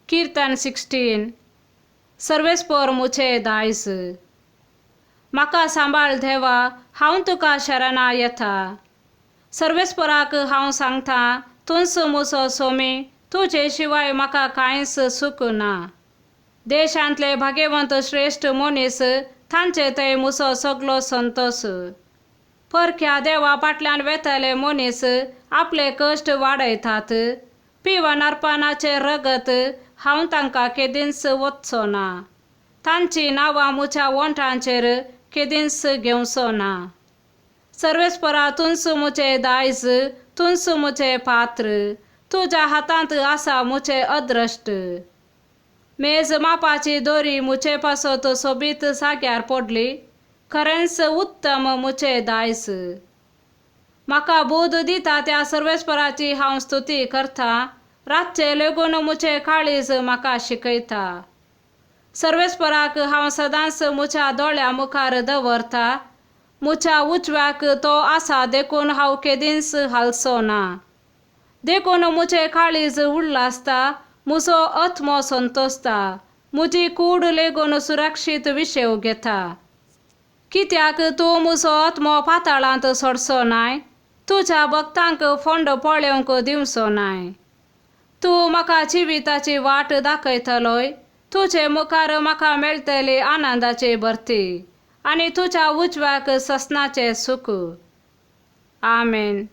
किर्तन 16. सर्वेस्पोर मुझे दायज. म्हाका सांबाळ देवा, हांव तुका शरणा येता. सर्वेस्पोराक हांव सांगता, तूंच मुजो सोमी, तुजे शिवाय म्हाका कांयच सूख ना. देशांतले भाग्यवंत श्रेश्ठ मनीस तांचे थंय मुजो सगलो संतोश. परक्या देवा फाटल्यान वेतले मनीस आपले कश्ट वाडयतात. पिवन अर्पणाचें रगत हांव तांकां केदींच वचचो ना. तांचीं नांवां म्हज्या ओंठांचेर केदींच घेवचो ना. सर्वेस्परा, तूंच म्हजें दायज, तूंच म्हजें पात्र, तुज्या हातांत आसा म्हजें अद्रश्ट. मेज मापाची दोरी म्हजे पासत सोबीत जाग्यार पडली. खरेंच उत्तम म्हजें दायज. म्हाका बूद दिता त्या सर्वेस्पराची हांव स्तुती करता. रातचें लेगून म्हजें काळीज म्हाका शिकयता. सर्वेस्पराक हांव सदांच म्हज्या दोळ्या मुखार दवरता. म्हज्या उजव्याक तो आसा देखून हांव केदींच हालचो ना. देखून म्हजें काळीज उल्हासता, म्हजो आत्मो संतोसता, म्हजी कूड लेगून सुरक्षीत विशेव घेता. कित्याक तूं म्हजो आत्मो पाताळांत सोडचो नाय, तुज्या भक्तांक फोंड पळोवंक दिवचो नाय. तूं म्हाका जिविताची वाट दाखयतलोय, तुजे मुखार म्हाका मेळटली आनंदाची भरती आनी तुज्या उजव्याक ससनाचें सुख. आमेन.